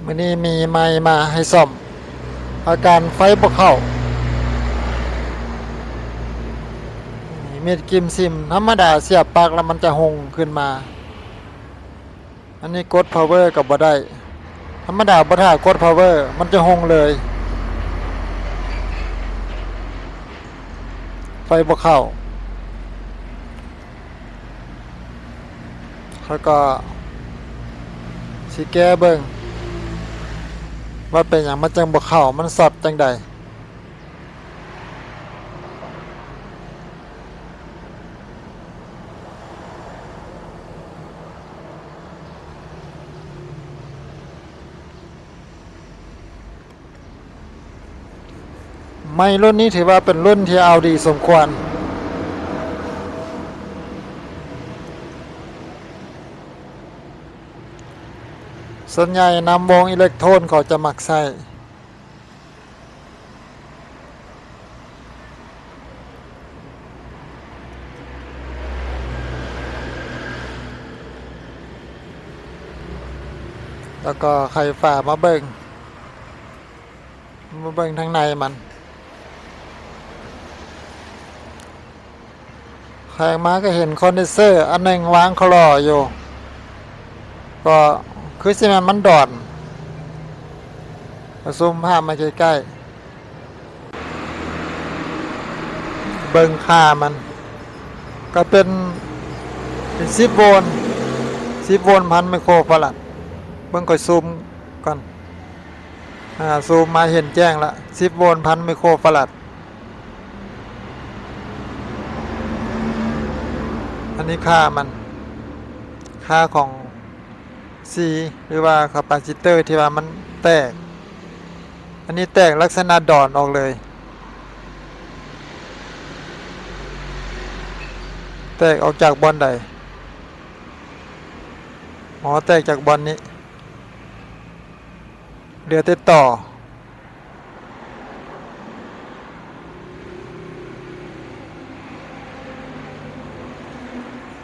ມື້ນີ້ມີໃໝ່ມາໃຫ້ສ້ອມ ອາການໄຟບໍ່ເຂົ້າ. ມີດກິ້ມຊິມທຳມະດາ ສຽບປັກແລ້ວມັນຈະຮຸ່ງຂຶ້ນມາ. ອັນນີ້ກົດພາວເວີກໍບໍ່ໄດ້. ທຳມະດາບໍ່ຖ້າກົດພາວເວີ ມັນຈະຮຸ່ງເລີຍ. ໄຟບໍ່ເຂົ້າ. ຂ້ອຍກໍຊິແກ້ເບິ່ງວ່າເປັນຫຍັງມັນຈັ່ງບໍ່ເຂົ້າ, ມັນຊັອດຈັ່ງໃດ. ໄມ້ລຸ້ນນີ້ຖືວ່າເປັນລຸ້ນທີ່ເອົາດີສົມຄວນ. ສ່ວນໃຫຍ່ນຳວົງອີເລັກໂທນເຂົາຈະມັກໃຊ້. ແລ້ວກໍໄຂຝາມາເບິ່ງ, ມາເບິ່ງທາງໃນມັນ. ແຂງມາກໍເຫັນຄອນເດນເຊີອັນໜຶ່ງວາງຄະລໍຢູ່ ກໍຄືຊິແມ່ນມັນດອນ. ກະຊູມພາບມາໃກ້ໆ ເບິ່ງຄ່າມັນ ກໍເປັນ ເປັນສິບໂວນ ສິບໂວນພັນໄມໂຄຣຟາຣັດ. ເບິ່ງ ຂ້ອຍຊູມກ່ອນ. ອາ ຊູມມາເຫັນແຈ້ງລະ ສິບໂວນພັນໄມໂຄຣຟາຣັດ. ອັນນີ້ຄ່າມັນ ຄ່າຂອງສີ ຫຼືວ່າຄາປາຊິເຕີທີ່ວ່າມັນແຕກ. ອັນນີ້ແຕກລັກສະນະດອນອອກເລີຍ. ແຕກອອກຈາກບ່ອນໃດ? ອໍ ແຕກຈາກບ່ອນນີ້. ເຫຼືອແຕ່ຕໍ່.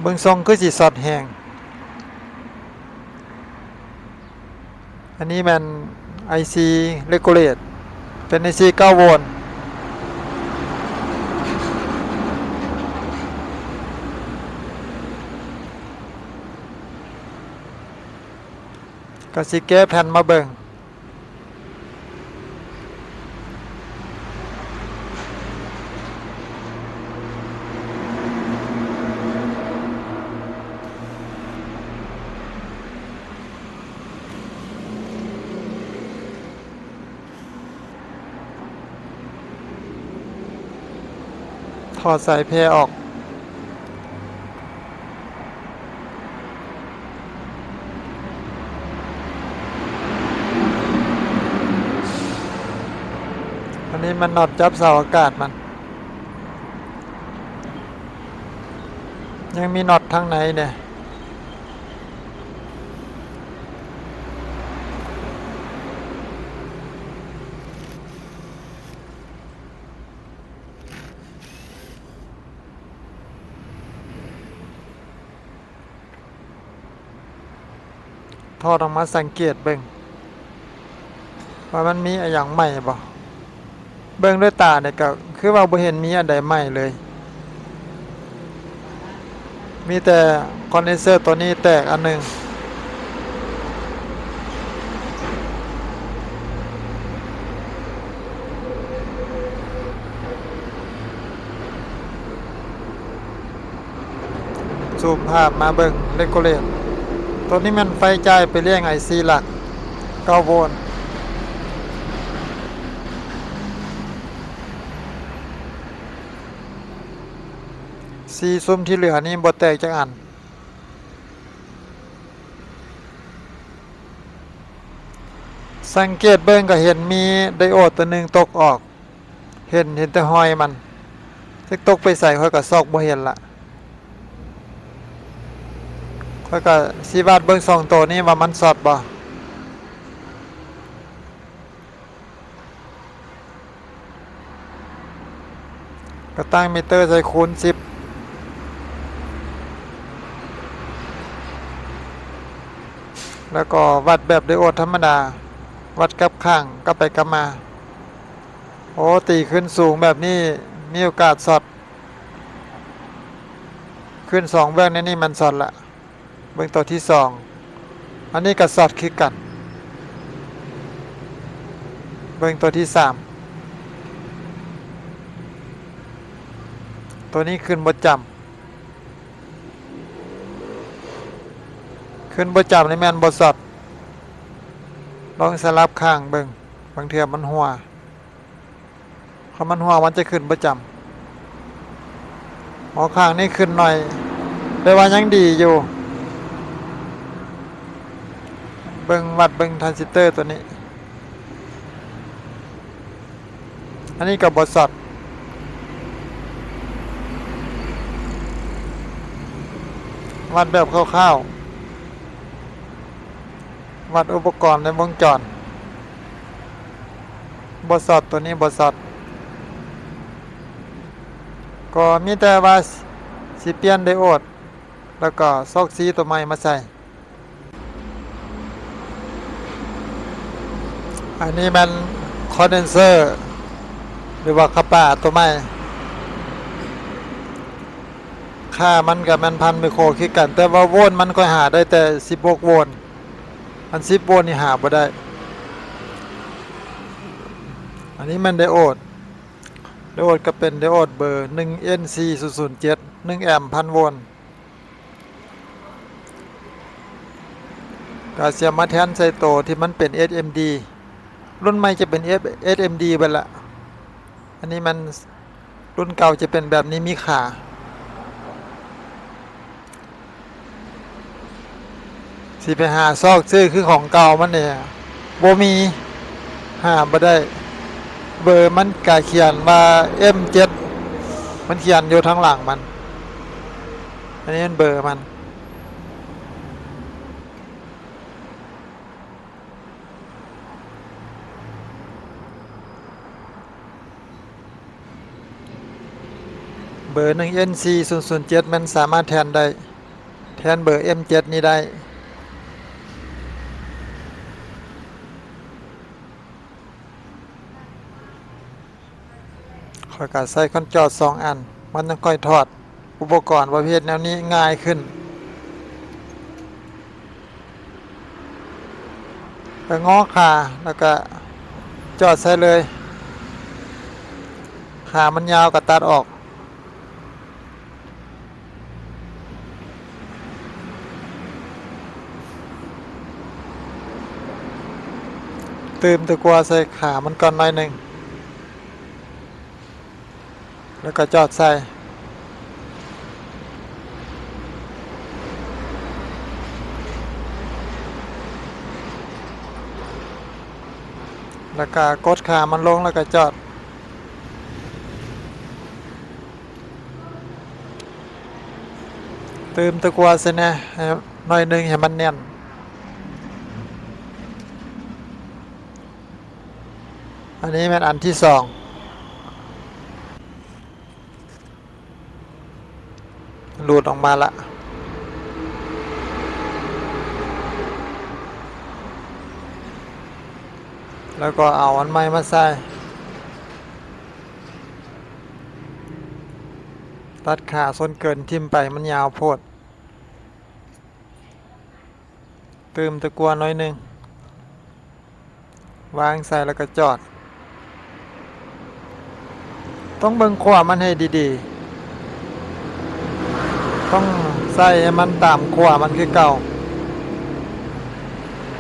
ເບິ່ງຊົງຄືຊິຊັອດແຮງ. ອັນນີ້ແມ່ນໄອຊີເຣກູເລດ ເປັນໄອຊີເກົ້າໂວນ. ກໍຊິແກ້ແຜ່ນມາເບິ່ງ. ຖອດສາຍແພອອກ. ອັນນີ້ມັນນັອດຈັບເສົາອາກາດມັນ. ຍັງມີນັອດທາງໃນແດ່. ຖອດອອກມາສັງເກດເບິ່ງວ່າມັນມີອີ່ຫຍັງໃໝ່ບໍ່. ເບິ່ງດ້ວຍຕານີ້ກໍຄືວ່າບໍ່ເຫັນມີອັນໃດໃໝ່ເລີຍ. ມີແຕ່ຄອນເດນເຊີໂຕນີ້ແຕກອັນໜຶ່ງ. ຊູມພາບມາເບິ່ງເຣກູເລດ. ໂຕນີ້ແມ່ນໄຟຈ່າຍໄປລ້ຽງໄອຊີຫຼັກ ເກົ້າໂວນ. ສີ່ຊຸມທີ່ເຫຼືອນີ້ບໍ່ແຕກຈັກອັນ. ສັງເກດເບິ່ງກໍເຫັນມີໄດໂອດຕົວໜຶ່ງຕົກອອກ. ເຫັນ ເຫັນແຕ່ຮອຍມັນ. ຈັກຕົກໄປໃສ ຂ້ອຍກໍຊອກບໍ່ເຫັນລະ. ຂ້ອຍກໍຊິວັດເບິ່ງສອງໂຕນີ້ວ່າມັນຊັອດບໍ່. ກໍຕັ້ງມິເຕີໃສ່ຄູນສິບ. ແລ້ວກໍວັດແບບໄດໂອດທຳມະດາ, ວັດກັບຂ້າງ ກັບໄປກັບມາ. ໂອ້ ຕີຂຶ້ນສູງແບບນີ້ ມີໂອກາດຊັອດ. ຂຶ້ນສອງເບື້ອງໃນນີ້ມັນຊັອດລະ. ເບິ່ງຕົວທີສອງ, ອັນນີ້ກໍຊັອດຄືກັນ. ເບິ່ງຕົວທີສາມ, ຕົວນີ້ຂຶ້ນບໍ່ຈຳ. ຂຶ້ນບໍ່ຈຳນີ້ແມ່ນບໍ່ຊັອດ. ລອງສະຫຼັບຂ້າງເບິ່ງ, ບາງເທື່ອມັນຮົ່ວ. ຄັນມັນຮົ່ວມັນຈະຂຶ້ນປະຈຳ. ຫົວຂ້າງນີ້ຂຶ້ນໜ້ອຍ ແຕ່ວ່າຍັງດີຢູ່. ເບິ່ງວັດເບິ່ງທຣານຊິເຕີຕົວນີ້. ອັນນີ້ກໍບໍ່ຊັອດ. ວັດແບບຄ່າວໆ. ວັດອຸປະກອນໃນວົງຈອນ. ບໍ່ຊັອດ, ຕົວນີ້ບໍ່ຊັອດ. ກໍມີແຕ່ວ່າຊິປ່ຽນໄດໂອດ ແລ້ວກໍຊອກຊີຕົວໃໝ່ມາໃສ່. ອັນນີ້ແມ່ນຄອນເດນເຊີ ຫຼືວ່າຄ່າປ້າຕົວໃໝ່. ຄ່າມັນກໍແມ່ນພັນໄມໂຄຣຄືກັນ, ແຕ່ວ່າໂວນມັນຂ້ອຍຫາໄດ້ແຕ່ສິບຫົກໂວນ. ອັນສິບໂວນນີ້ຫາບໍ່ໄດ້. ອັນນີ້ແມ່ນໄດໂອດ, ໄດໂອດກໍເປັນໄດໂອດເບີໜຶ່ງເອັນຊີສູນສູນເຈັດ ໜຶ່ງແອມ ພັນໂວນ. ກໍສຽບມາແທນໃສ່ໂຕທີ່ມັນເປັນເອສເອັມດີ. ລຸ້ນໃໝ່ຈະເປັນເອສເອັມດີເບິດລະ. ອັນນີ້ມັນ ລຸ້ນເກົ່າຈະເປັນແບບນີ້ ມີຂາ. ຊິໄປຫາຊອກຊື້ຄືຂອງເກົ່າມັນນີ້ບໍ່ມີ, ຫາບໍ່ໄດ້. ເບີມັນກະຂຽນວ່າເອັມເຈັດ ມັນຂຽນຢູ່ທາງຫຼັງມັນ. ອັນນີ້ມັນເບີມັນ. ເບີໜຶ່ງເອັນຊີສູນສູນເຈັດ ແມ່ນສາມາດແທນໄດ້, ແທນເບີເອັມເຈັດນີ້ໄດ້. ຂ້ອຍກໍໃຊ້ຄອນຈອດສອງອັນ, ມັນຈັ່ງຄ່ອຍຖອດ. ອຸປະກອນປະເພດແນວນີ້ງ່າຍຂຶ້ນ. ກໍງໍ້ຂາ ແລ້ວກໍຈອດໃສ່ເລີຍ. ຂາມັນຍາວກໍຕັດອອກ. ຕື່ມຕະກົວໃສ່ຂາມັນກ່ອນໜ້ອຍໜຶ່ງ. ແລ້ວກໍຈອດໃສ່ ແລ້ວກໍກົດຂາມັນລົງ ແລ້ວກໍຈອດ. ຕື່ມຕະກົວໃສ່ແດ່ ໃຫ້ໜ້ອຍໜຶ່ງ ໃຫ້ມັນແໜ້ນ. ອັນນີ້ແມ່ນອັນທີສອງ. ຫຼຸດອອກມາລະ ແລ້ວກໍເອົາອັນໃໝ່ມາໃສ່. ຕັດຂາສ່ວນເກີນຖິ້ມໄປ ມັນຍາວໂພດ. ຕື່ມຕະກົວໜ້ອຍໜຶ່ງ ວາງໃສ່ແລ້ວກໍຈອດ. ຕ້ອງເບິ່ງຂວ້າມັນໃຫ້ດີໆ, ຕ້ອງໃສ່ໃຫ້ມັນຕາມຂວ້າມັນຄືເກົ່າ.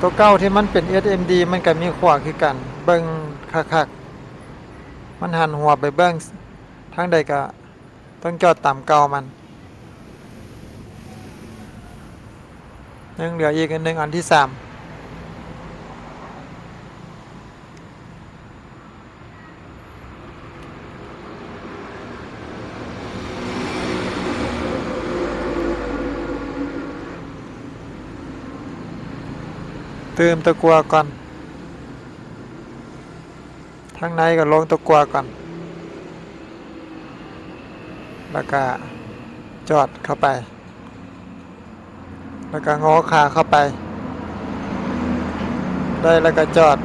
ຕົວເກົ່າທີ່ມັນເປັນເອັສເອັມດີ ມັນກໍມີຂວ້າຄືກັນ, ເບິ່ງຄັກໆ. ມັນຫັນຫົວໄປເບິ່ງທາງໃດກໍ ຕ້ອງຈອດຕາມເກົ່າມັນ. ຍັງເຫຼືອອີກອັນໜຶ່ງ, ອັນທີສາມ. ຕື່ມຕະກົວກ່ອນ. ທາງໃນກໍລົງຕະກົວກ່ອນ ແລ້ວກະຈອດເຂົ້າໄປ ແລ້ວກະງໍຂາເຂົ້າໄປ. ໄດ້ແລ້ວກໍຈອດ.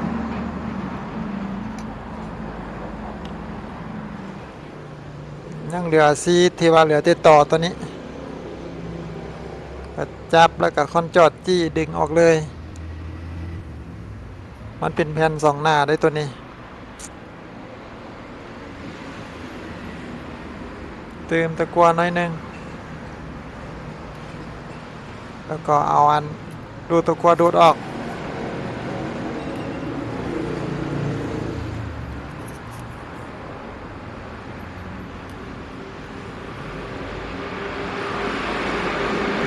ຍັງເຫຼືອຊີດທີ່ວ່າເຫຼືອແຕ່ຕໍ່ຕົວນີ້ ກໍຈັບແລ້ວກໍຄ້ອນຈອດ ຈີ້ດຶງອອກເລີຍ. ມັນເປັນແຜ່ນສອງໜ້າເດ້ຕົວນີ້. ຕື່ມຕະກົ່ວໜ້ອຍໜຶ່ງ ແລ້ວກໍເອົາອັນດູດຕະກົ່ວດູດອອກ.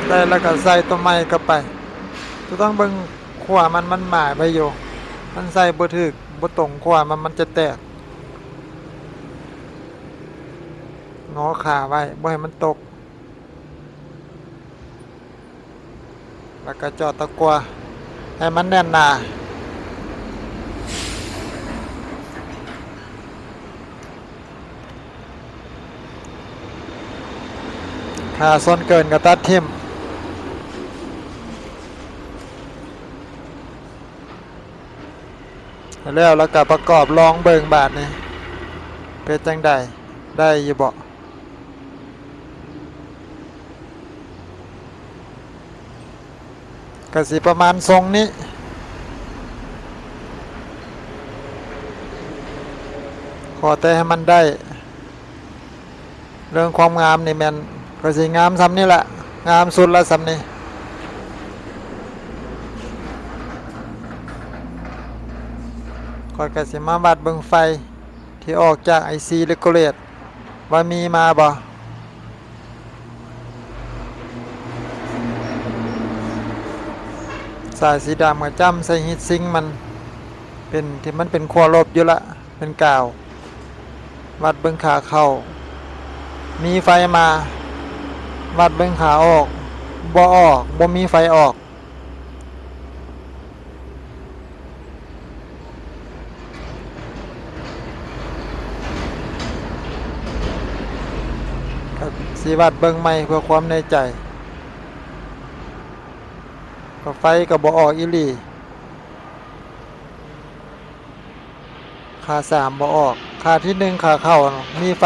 ໄດ້ແລ້ວກໍໃສ່ຕົວໃໝ່ເຂົ້າໄປ. ຕ້ອງເບິ່ງ ຂວ້າມັນ ມັນໝາຍໄວ້ຢູ່ ມັນໃສ່ບໍ່ຖືກ ບໍ່ຕົງຂວ້າມັນ ມັນຈະແຕກ. ງໍຂາໄວ້ ບໍ່ໃຫ້ມັນຕົກ ແລ້ວກໍຈອດຕະກົ່ວໃຫ້ມັນແໜ້ນໜາ. ຂາສົ້ນເກີນກໍຕັດຖິ້ມ. ແລ້ວ ແລ້ວກໍປະກອບລອງເບິ່ງບາດນີ້ ເປັນຈັ່ງໃດ ໄດ້ຢູ່ບໍ່? ກະຊິປະມານຊົງນີ້ ຂໍແຕ່ໃຫ້ມັນໄດ້. ເລື່ອງຄວາມງາມນີ້ແມ່ນ ກະຊິງາມຊ່ຳນີ້ແຫຼະ ງາມສຸດລະຊ່ຳນີ້. ຂ້ອຍກະຊິມາວັດເບິ່ງໄຟທີ່ອອກຈາກໄອຊີເຣກູເລດ ວ່າມີມາບໍ່? ສາຍສີດຳກະຈ້ຳໃສ່ຮີດຊິງມັນ ເປັນທີ່ມັນເປັນຂົ້ວລົບຢູ່ລະ ເປັນກາວ. ວັດເບິ່ງຂາເຂົ້າ ມີໄຟມາ, ວັດເບິ່ງຂາອອກ ບໍ່ອອກ ບໍ່ມີໄຟອອກ. ກະຊິວັດເບິ່ງໃໝ່ເພື່ອຄວາມແນ່ໃຈ. ກະໄຟກະບໍ່ອອກອີ່ຫຼີ. ຂາສາມບໍ່ອອກ. ຂາທີໜຶ່ງຂາເຂົ້າມີໄຟ.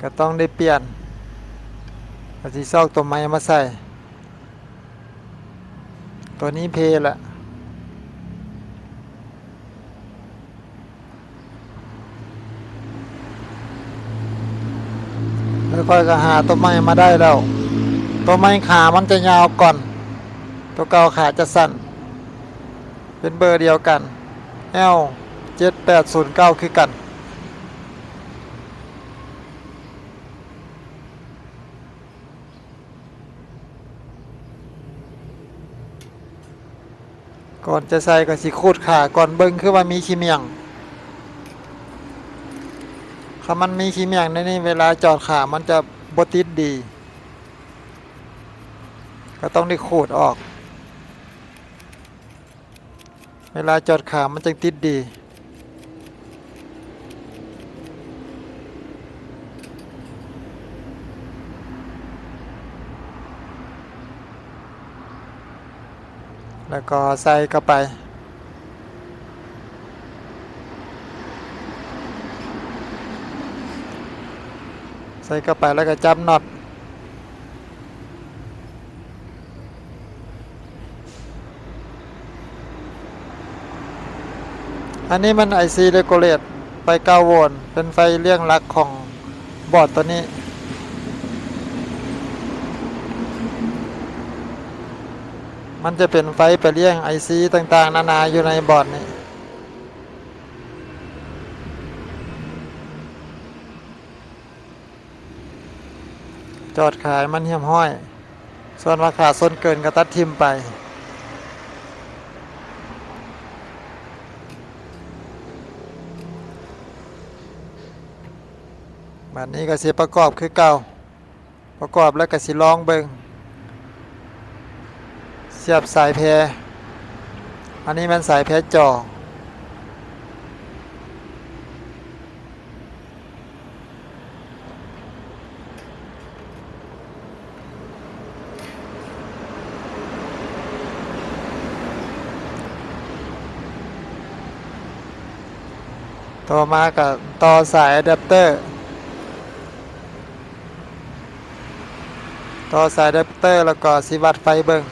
ກະຕ້ອງໄດ້ປ່ຽນ. ກະຊິຊອກຕົວໃໝ່ມາໃສ່. ຕົວນີ້ເພລະ. ແລ້ວຂ້ອຍກໍຫາຕົວໃໝ່ມາໄດ້ແລ້ວ. ຕົວໃໝ່ຂາມັນຈະຍາວກ່ອນ, ຕົວເກົ່າຂາຈະສັ້ນ. ເປັນເບີດຽວກັນ ແອວ ເຈັດແປດສູນເກົ້າ ຄືກັນ. ກ່ອນຈະໃສ່ກໍຊິຂູດຂາກ່ອນ, ເບິ່ງຄືວ່າມີຂີ້ໝ້ຽງ. ຄັນມັນມີຂີ້ໝ້ຽງໃນນີ້ ເວລາຈອດຂາມັນຈະບໍ່ຕິດດີ, ກໍຕ້ອງໄດ້ຂູດອອກ. ເວລາຈອດຂາມັນຈຶ່ງຕິດດີ. ແລ້ວກໍໃສ່ເຂົ້າໄປ. ໃສ່ເຂົ້າໄປແລ້ວກໍຈັບນັອດ. ອັນນີ້ແມ່ນໄອຊີເຣກູເລດ ໄຟເກົ້າໂວນ ເປັນໄຟລ້ຽງຫຼັກຂອງບອດໂຕນີ້. ມັນຈະເປັນໄຟໄປລ້ຽງໄອຊີຕ່າງໆນານາຢູ່ໃນບອດນີ້. ຈອດຂາໃຫ້ມັນຮຽບຮ້ອຍ, ສ່ວນວ່າຂາສົ້ນເກີນກໍຕັດຖິ້ມໄປ. ບາດນີ້ກໍຊິປະກອບຄືເກົ່າ. ປະກອບແລ້ວກໍຊິລອງເບິ່ງ ສຽບສາຍແພ. ອັນນີ້ແມ່ນສາຍແພຈໍ. ຕໍ່ມາກໍຕໍ່ສາຍອາແດັບເຕີ ຕໍ່ສາຍອາແດັບເຕີ ແລ້ວກໍຊິວັດໄຟເບິ່ງ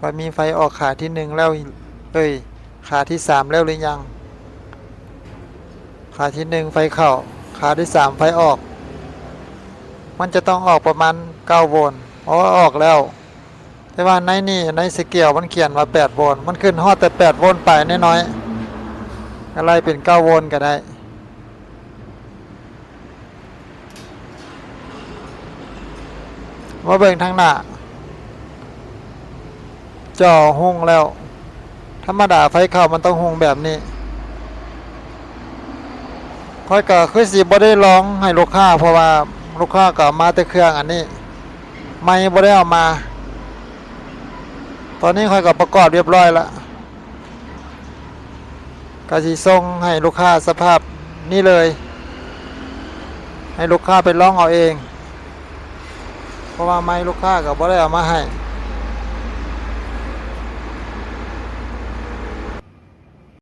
ວ່າມີໄຟອອກຂາທີໜຶ່ງແລ້ວ ເອີຍ ຂາທີສາມແລ້ວຫຼືຍັງ. ຂາທີໜຶ່ງໄຟເຂົ້າ ຂາທີສາມໄຟອອກ. ມັນຈະຕ້ອງອອກປະມານເກົ້າໂວນ. ອໍ ອອກແລ້ວ. ແຕ່ວ່າໃນນີ້ ໃນສະເກວມັນຂຽນວ່າແປດໂວນ ມັນຂຶ້ນຮອດແຕ່ແປດໂວນປາຍໜ້ອຍໆ ກໍໄລ່ເປັນເກົ້າໂວນກໍໄດ້. ມາເບິ່ງທາງໜ້າ ຈໍຮຸ່ງແລ້ວ. ທຳມະດາໄຟເຂົ້າມັນຕ້ອງຮຸ່ງແບບນີ້. ຂ້ອຍກໍຄືຊິບໍ່ໄດ້ລອງໃຫ້ລູກຄ້າ ເພາະວ່າລູກຄ້າກໍເອົາມາແຕ່ເຄື່ອງອັນນີ້ ໄມບໍ່ໄດ້ເອົາມາ. ຕອນນີ້ຂ້ອຍກໍປະກອບຮຽບຮ້ອຍລະ ກໍຊິສົ່ງໃຫ້ລູກຄ້າສະພາບນີ້ເລີຍ ໃຫ້ລູກຄ້າໄປລອງເອົາເອງ ເພາະວ່າໄມລູກຄ້າກໍບໍ່ໄດ້ເອົາມາໃຫ້.